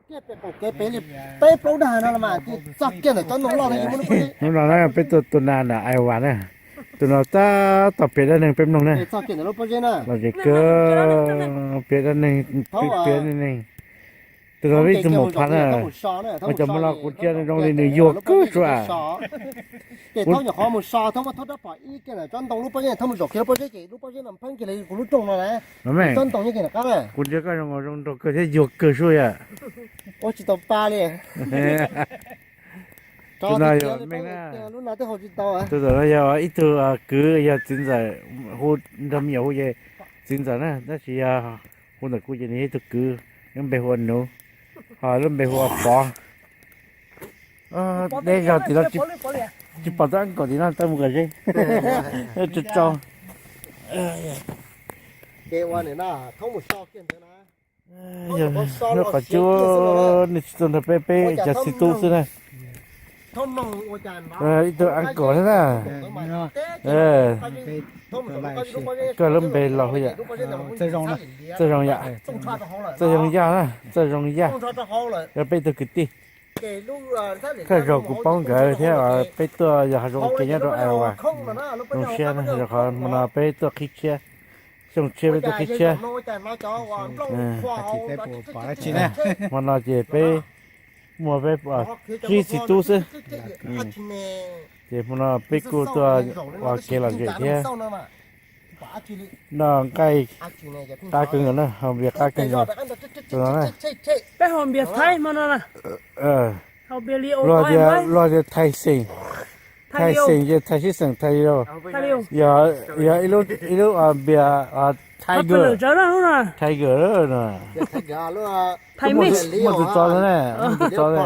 Kev pem li peb plaub dag no los mas txog kiag ntawm cov ntoo loj no. Hnub no na peb tuaj tua nas ntawm Iowa na, tus no tab tom piav dab neeg peb mloog na. Lom zem kawg, piav dab neeg, piav dab neeg. Tus no ib tug maum phav na, ua cov mov los kuv ntsia zoo li nws yuag kawg suav. Kuv ntsia koj zoo zoo nraug kawg thiab yuag kawg suav yom. Tus no yog meej na. Tus no yog ib tug kwv, yog txiv ntxawm, hu nrog me nyuam hu ces txiv ntxawm na, tab sis yog hu ntawm kuv ces nws yog ib tug kwv, lub npe hu ua Nuv, ho lub npe hu ua Pov. Deb zog tim no, tsis pom tau ab nkaum tim no tau mus kom ze. Tsau tsau. Yog lub qhov cub nej tsis tuaj nrog peb, peb cov xib tub xwb na. Ib tug ab nkaum thiab na. Koj lub npe los hu yam? Txawj Zoo yam. Txawj Zoo Yaj na, Txawj Zoo Yaj. Yog peb tug kwv tij. Koj zaum kuv paub nkawd thiab, peb tuaj yog hav zoov ua ke nyob rau Iowa. Zoo siab na, qhov hmo no peb tuaj qhib tshiab, xyoo tshiab peb tuaj qhib tshiab. Hmo no ces peb muaj peb tsib xib tub xwb. Ces hmo no peb kuj tuaj ua kev lom zem thiab. Noj nqaij qab kawg nkaus na, haus npias qab kawg nkaus. Tus no na, peb haus npias Thaib hmo no na. Luag tias Thaij Xeem, Thaij Xeem ces Thaij Sib Xeem Thaij Liu. Yog ib lub npias Tiger, Tiger no. Muaj tus tsov na, muaj tus tsov na.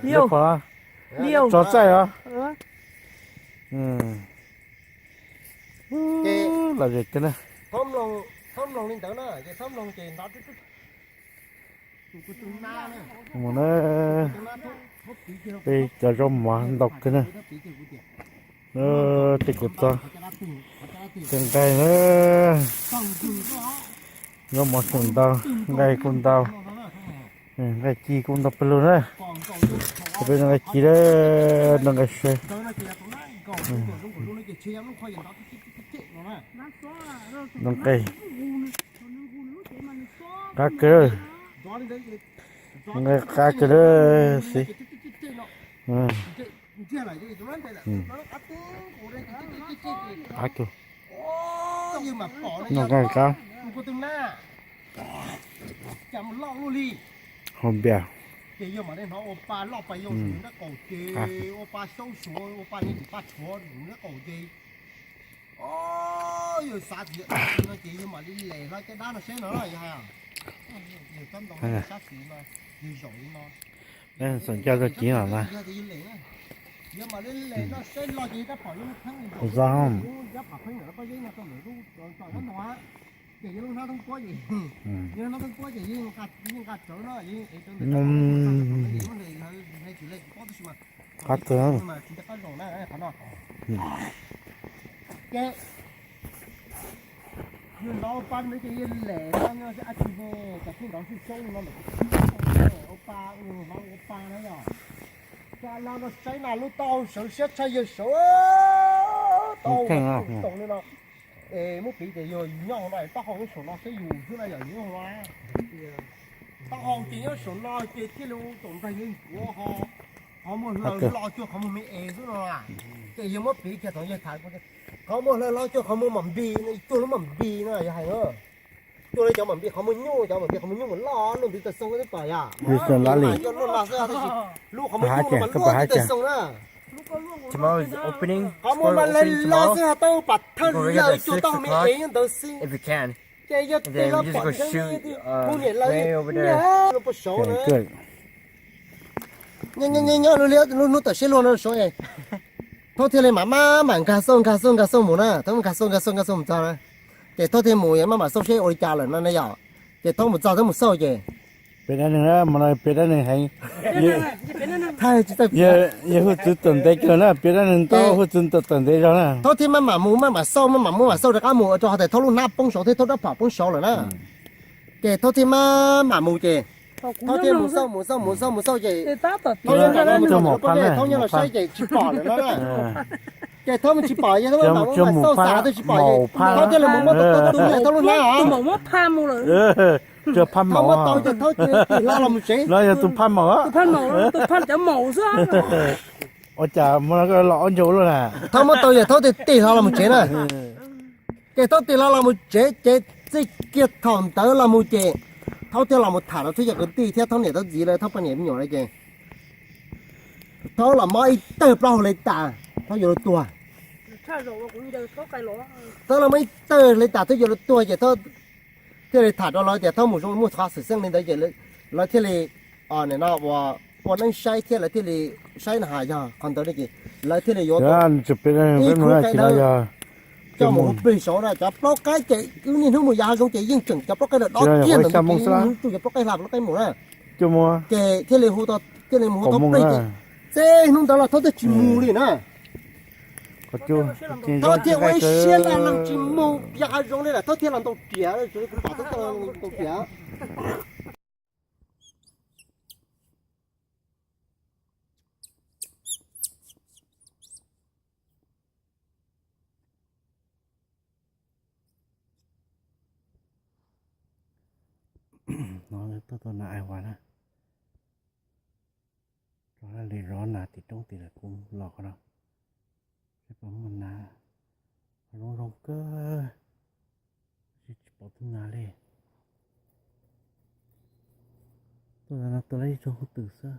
Liu phom, tsov txaij os. Lom zem kawg na. Mus na, peb cov zaub mov ntau kawg na. Tej kua txob, tej nqaij na. Zaub mov tseem ntau, nqaij kuj ntau, nqaij ci kuj ntau pawg lug na. Peb noj nqaij ci, noj nqaij seb. Noj nqaij qab kawg, nqaij qab kawg xwb. Qab kawg, noj nqaij qab. Haus npias. Xav nco tau kiv los na. Zog. Qab kawg. Saib na lub taub hau sawv siab tshaj yawg sawv, taub hau tau li no. Es muab piv ces yog yus nyob hauv no taub hau nyob saum no saib yus xwb na yog yus nyob hauv no. Taub hau ces nyob saum no ces thiaj li ua kom nplag yawg ncuav ho, qhov muag hlo cuag qhov muag me es xwb no. Ces yog muab piv kiag thaum yawg tham, qhov muag hlo hlo cuag qhov muag mam npis no, cuag lub mam npis no yog hais na. Cuag li cov mam npis qhov muag nyuj, cov mam npis qhov muag nyuj mus loj luaj ntiv taw xoo xwb pom yom. Lub qhov muag nyuj mas loj xwb tab sis lub qhov muag nyuj mas mam npis ntiv taw xoo na. Qhov muag mas loj loj xwb ho tau pam thawj lawm cuag tau me es nyob ntawd xwb. Ces yog tes los pom ntseeb kuv niam lawv niam lub pob saud na. Nyob nyob nyob lub hnub tam sim luag no saud, Thaub thiaj li mam maj mam nkag xauj nkag xauj nkag xauj mus na, Thaub nkag xauj nkag xauj nkag xauj mus txog na. Ces Thaub thiaj mus maj mam xauj seb ua li cas lawm no na yom. Ces Thaub mus txog Thaub mus xauj ces, peb dab neeg na, hmo no peb dab neeg heev. Yawg hu txwv tawm ntev kawg na, peb dab neeg tau hu txwv tawm ntev zog na. Thaub thiaj maj mam mus maj mam xauj maj mam mus maj mam xauj rov qab mus ua rau hais tias Thaub lub hnab poob saud thiab Thaub rab phom poob saud lawm na. Ces Thaub thiaj maj mam mus ces Thaub thiaj mus xauj mus xauj mus xauj mus xauj ces Thaub nyob los saib ces tsis pom lawm no. Ces Thaub mus tsis pom ces Thaub mam mus xauj xauj twb tsis pom ces Thaub thiaj li mus muab tus tub tus Thaub lub hnab os. Thaub muab tau ces Thaub cia li tig hlo los mus tsev. Tus phaj maum, ua cas muab los ob ncaug luaj na. Thaub muab tau ces Thaub tig hlo los mus tsev na. Ces Thaub tig hlo los mus tsev ces txij kiag thaum ntawd los mus ces Thaub thiaj los mus tham rau Thaub cov kwv tij thiab Thaub niam Thaub txiv lawv, Thaub poj niam me nyuam lawv ces Thaub los mob ib tawg plaub hau li tas Thaub yuav luag tuag. Thaub los mob ib tawg li tas Thaub yuav luag tuag ces Thaub thiaj li tham rau lawv tias Thaub mus zoo muaj qhov xwm txheej li ntawd ces lawv thiaj li no ua neeb saib thiab lawv thiaj li saib no has yog qhov ntawd ces lawv thiaj li yuav ib khub qaib ntawd coj mus ua plig saud na. Cov plaub qaib ces wb niaj hnub mus yav hav zoov ces yeej tseem cov plaub qaib no dob kiag ntawm hnub tsuj cov plaub qaib hla plaub qaib mus na. Ces thiaj li hu, thiaj li mus hu tau plig ces txij hnub ntawd los Thaub twb tsis mus li na. Thaub thiaj ua ib siab laj lees tsis mus yav hav zoov li lawm, Thaub thiaj los ntaus riam, kuv pom Thaub ntaus riam. No tuaj tau nas ais vas na, rov li zov nas tim roob tim lawm kuv los qhov no, seb puas muaj nas, zoo zoo kawg, tsis pom tus nas li. Tuaj no tuaj lawm ib tsob huab tus xwb,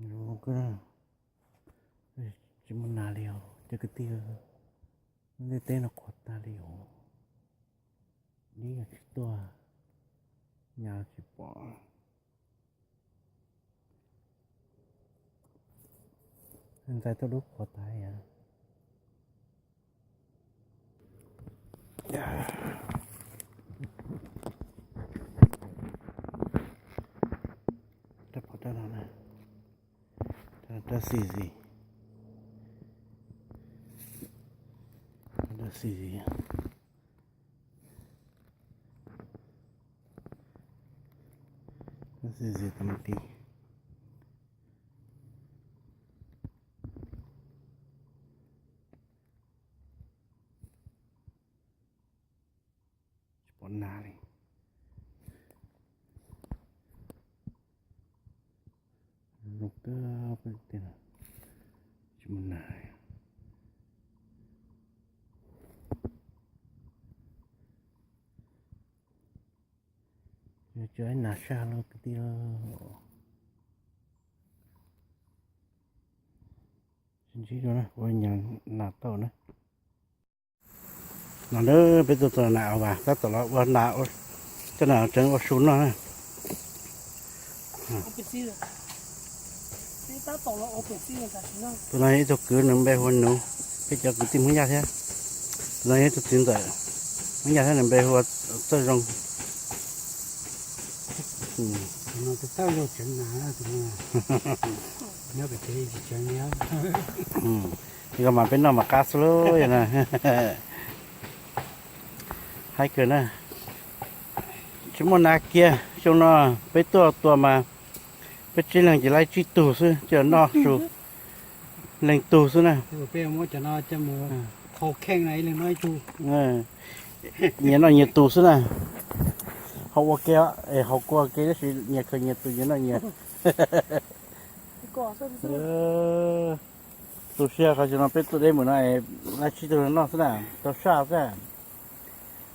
zoo zoo kawg, tsis muaj nas li os cov kwv tij, lub ntiaj teb no qhuav tag li os, dib los tsis tuaj, nas los tsis pom. Ntxais tuaj dub qhuav tas yom. Rab phom rab no na, rab xi zis, rab xi zis, rab xi zis tam ti. Tsis pom nas li. Zoo kawg peb tej no, tsis muaj nas. Tsis nas saj lawm kwv tij. Sib ntsib dua na, ua nyas nas tau na. No na, peb tuaj txog nas ua vas, tab tom los ua nas, coj nas tseev ua su noj na. Tus no yog ib tug kwv, nws npe hu ua Nuv, peb cov kwv tij Hmoob Yaj thiab. Tus no yog ib tug txiv ntxawm Hmoob Yaj thiab, nws npe hu ua Txawj Zoo. Koj mas peb noj mas qab xwb lauj. Haib kawg na. Tsis muaj nas kiag, xyoo no peb tuaj tua mas peb tsib leeg ces laib tsib tug xwb, coj noj su leej tug xwb na. Nyias noj nyias tus xwb na. Haus ua ke, haus kua ke tab sis nyias khaws nyias tus, nyias noj nyias. Tu siab qhov xyoo no peb tuaj deb mus no, laib tsib tug noj xwb na, tau saj xwb.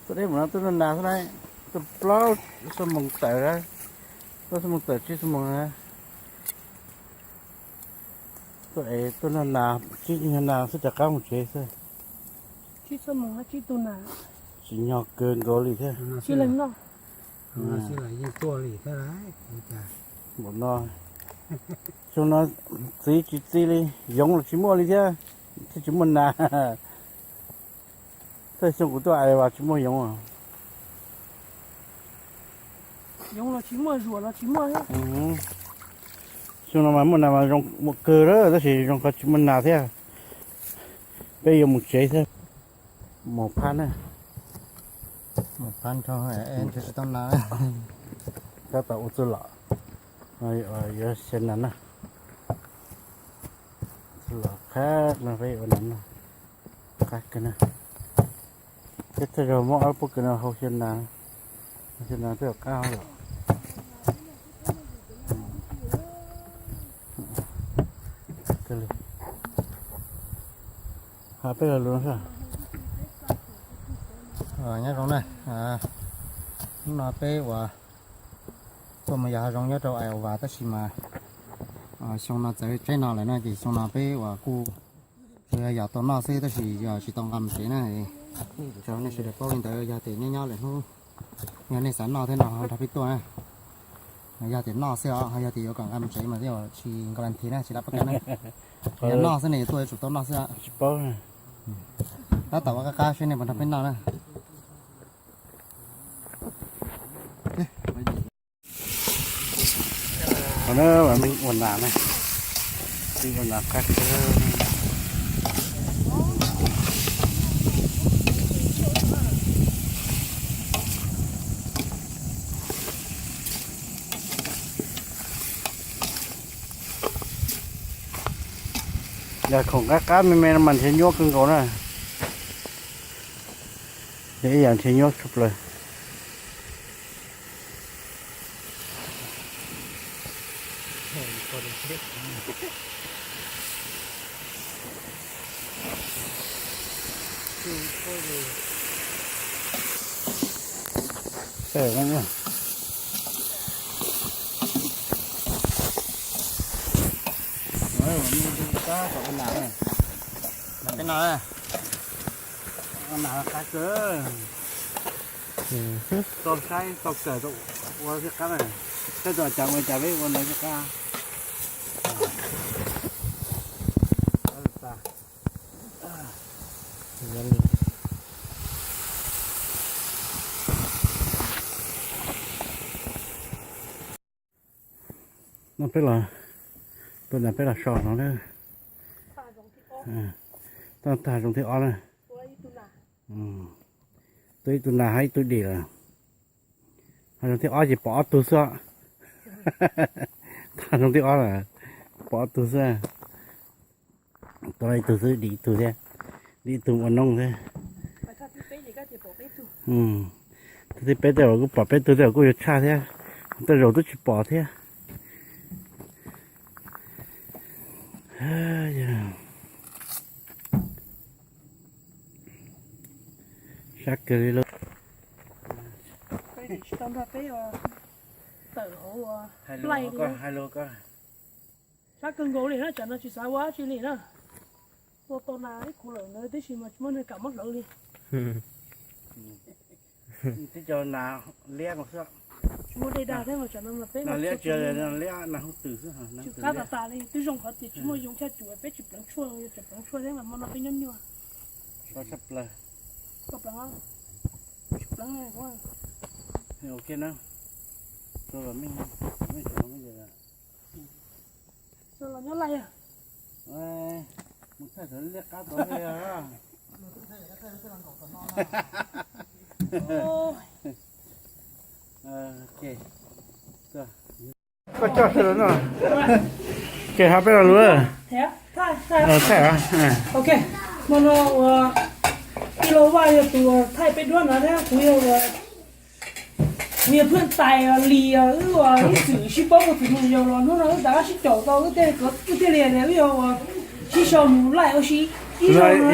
Tuaj deb mus no tuaj noj nas xwb na, tuaj plaub xuab moos tawm, plaub xuab moos tawm tsib xuab moos na. Tuaj es tuaj noj nas, tsib nyuag nas xwb rov qab mus tsev xwb. Tsis nyog kawg nkaus li thiab. Npaum no, xyoo no txiv tsis txi li, yoov los tsis muaj li thiab, thiaj tsis muaj nas. Tej xyoo kuv tuaj Iowa tsis muaj yoov. Xyoo no mas muaj nas mas zoo muaj kawg lawm tab sis zoo qhov tsis muaj nas thiab. Peb yuav mus tsev thiab, mus phab na. Pab nrog ntshe tsis tau nas. Tab tom ua txuj lom, yuav xyaw nas na. Txuj lom qab no peb ua nas na, qab kawg na. Peb thawj zaug muab ob lub pob kws no hau xyaw nas, xyaw nas twb yuav qab lom. Qab kawg li. Hab peb lo lus no xwb. Nyob zoo na, hnub no peb uas tuaj mus yos hav zoov nyob rau Iowa tab sis mas xyoo no txawv tsaib no lawm na ces xyoo no peb uas kuj tsuas yog yos tau noj xwb tab sis yog tsis tau nqa mus tsev na. Tsaug nej sawv daws paub li ntawd, yog tias nyob nyob lawm hnub yog nej xav noj thiab no ho nrog peb tuaj na. Yog tias noj xwb os, yog tias yuav kom nqa mus tsev mas tsis guarantee na, tsis lab pab kab na. Yog noj xwb ne, yuav tuaj yuav tsum tau noj xwb. Tab tom ua qab qab seb nej puas nrog peb noj na. Qhov no ua nas na, ua nas qab kawg. Yog khoom qab qab me me no mas nrhiav nyuaj kawg nkaus na. Yog ib yam nrhiav nyuaj tshaj plaws. Nas qab kawg. Tau saib tau kawm tau ua thiaj qab na. Saib tau cas ua cas peb ua ntawd thiaj qab. No peb los, tus nas peb los so no na. Tag, tag zoov thib ob na. Tua ib tug nas hab ib tug dim lawm. Tag zoov thib ob ces pom ob tug xwb. Tag zoov thib ob lawm, pom ob tug xwb. Tua ib tug xwb, dim ib tug thiab, dim ib tug ua noob thiab. Thaj thib peb tej zaum kuj pom peb tug tej zaum kuj yuav tshaj thiab, tej zaum twb tsis pom thiab. Sab kawg li lauj. Sab kawg nkaus li na, tsam no tsis xav ua dab tsi li na. Tua tau nas ib khub lawm ntawd tib si mas tsis muaj neeg kam muab hlawv li. Tib co nas liab xwb. Tsis muaj dej dag thiab mas tsam no mas peb mas liab tsis liab, nas hub twm xwb. Tsw qab tas tas li, twb zoo qhov tias tsis muaj yoo tshaj cum, peb tsis pleev tshuaj, tseem pleev tshuaj thiab mas hmo no peb nyob nyuaj. Koj pleev, tsis pleev ne. Los nyob laj yog. Koj coj sawv daws noj. Ces ho peb lo lus. Thaij, thaij. Hmo no ua tij laug Vaj yog tus thaij peb duab no thiab kuv yog ua, kuv yog phwj tais Lis, wb ua ib txwm sib paub ua txwm mus yos los hnub no wb rov qab sib caum tau, wb thiaj li tias wb yog ua sib sau mus laij ua si ib zaug no.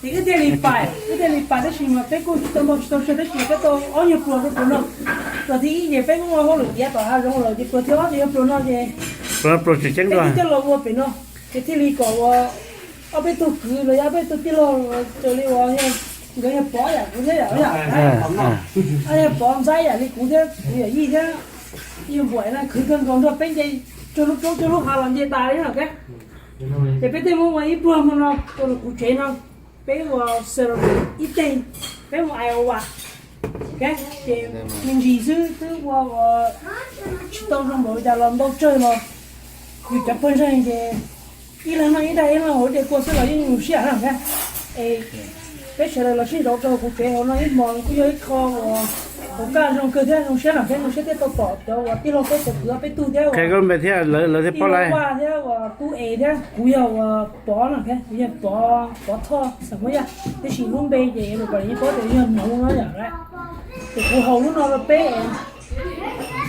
Ces wb thiaj li pais, wb thiaj li pais tab sis mas peb kuj tsis tau npau tsis tau tsawg tab sis peb tau ob nyuag pluas rau pluas no. Pluas thib ib ces peb kuj ua hauj lwm ntiav tom hav zoov lawm ces pluas thib ob ces yog pluas no ces peb thiaj los ua pem no, ces thiaj li kom ua ob peb tug kwv los yog ob peb tug tij laug raws li uas nkawd yog Pov yam kuv thiab yam, yog Pov Ntxaib yam li kuv thiab kuv yawm yij thiab yawg Npuam no khwv kawg nkaus nrog peb nce tsuag lub roob tsuag lub hav los nce tas li no. Ces peb thiaj muab ua ib pluag hmo no ua rau kuv tsev no, peb ua celebrate ib teg, peb mus Iowa. Ces me ntsis xwb twb ua ua tsis tau zoo npaum li cas los ntau tsawg los yus cov pawg ntseeg ces ib leeg noj ib daig, ib leeg haus ib daig kua xwb los yeej mus sij hawm na. Es Peb sawv daws los sib nrauv rau kuv tsev hauv no ib hmos kuj yog ib qho uas hauv kaj zoo kawg thiab zoo siab lawm thiab zoo siab thiab tau pom cov uas tij laug peb cov kwv ob peb tug thiab uas koj npe thiab lawv thiaj paub lais. Thiab uas tub es thiab kuv yog uas Pov no thiab kuv yog Pov, Pov Thoj xeem Hmoob Yaj, tiam sis lub npe ces lus Paj Yeej paub tias yog Nuv no yom. Ces kuv haus lub no rau peb,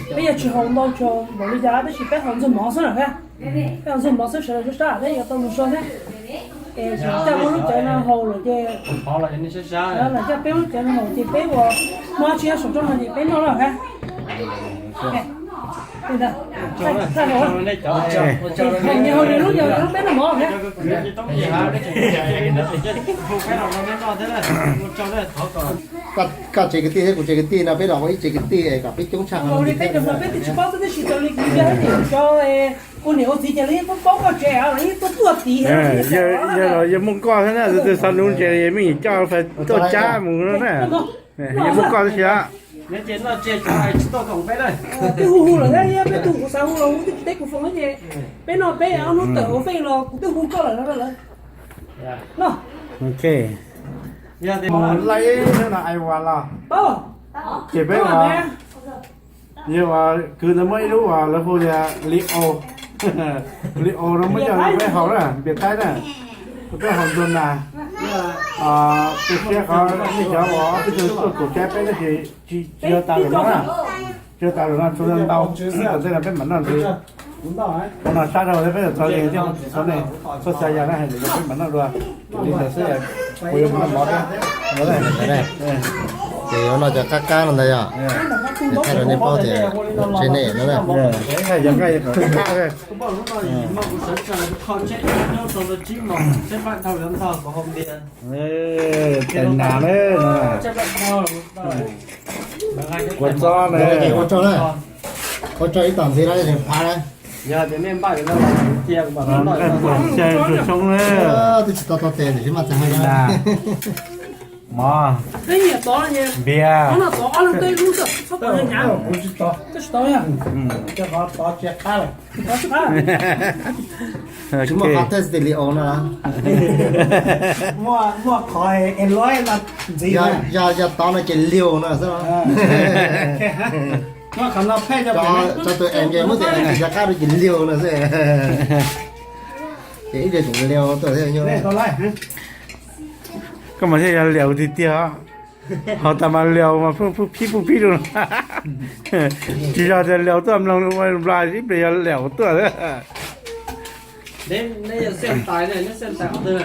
peb yog tsis haus ntau tsaug npaum li cas tab sis peb haus ntxuag mov xwb na thiab. Peb haus ntxuag mov xwb sawv daws sab sab thiab yuav tau mus so thiab. Es tsis tau muab lub cawv no haus lawm ces, lawv coj peb muab lub cawv no haus ces peb uas muab tsis yog saum roj no ces peb noj lawm thiab. Nyias haus nyias lub, nyias lub peb noj mov thiab. Koj tsev kwv tij thiab kuv tsev kwv tij no peb los ua ib tsev kwv tij es kom peb coob tshaj no. Peb tsis paub xwb tab sis raws li kuv yog cov ua niam ua txiv ces lawv yeej paub koj tsev los yeej tuaj tuaj tid. Yog muaj koj thiab na, tus twg xav nuv ntses me nyuam coj tuaj cab mus no na. Yog muaj koj tab sis. Twb hu hu lawm thiab, peb tug kuv xav hu los hu twb tsis teb kuv foom ces peb noj peb ob hnub tawm hauv feej los kuv twb hu koj lawm no lawm. Ok. Laij no ai ua los ces peb ua yog uas kwv ntawd muaj ib lub uas lawv hu tias li aus, li aus no muab coj peb haus na, npias taib na, peb haus ntxuag nas. Tu siab qhov nej cov uas ob peb tug tuaj txhua tsaib peb tab sis tsis yog tas lawm no na, tsis yog tas lawm no tsuas ntau, tej no peb mam noj ntxiv. Qhov no sab dhau thiab peb yuav txog li thiab tsis txhob nej txhob xav yam na, hais tias peb mam noj dua li ntawd xwb, kuv yuav mus noj mov thiab. Ces yuav noj cov qab qab no ntag yom, thaij rau nej paub tias tsev nej no na. Tais nas na, ua txob na. Ua tsaug na, ua tsaug ib tom ntxiv na, phav na. Nqaij puas xyaw tsuag xyoob na. Twb tsis tau tau tes ntawm sib maj txag hais na. Mov, npias. Tsis muaj qhov thawj xwb tias li aus no. Muaj qhov es lawv no ntxiv, yog tod no ces liaus no xwb. Cov tus es ces muab tus es rov qab rau ces liaus no xwb. Ces ib pliag tseem liaus tuaj thiab. Koj mas thiaj yog liaus tiag tiag. Haus tas mas liaus mas pub phib pub phib rau. Tsis yog tias liaus tuaj mloog ua nplas ib pliag yog liaus tuaj. Neb yog xeej tais ne, neb xeej tais qhov twg?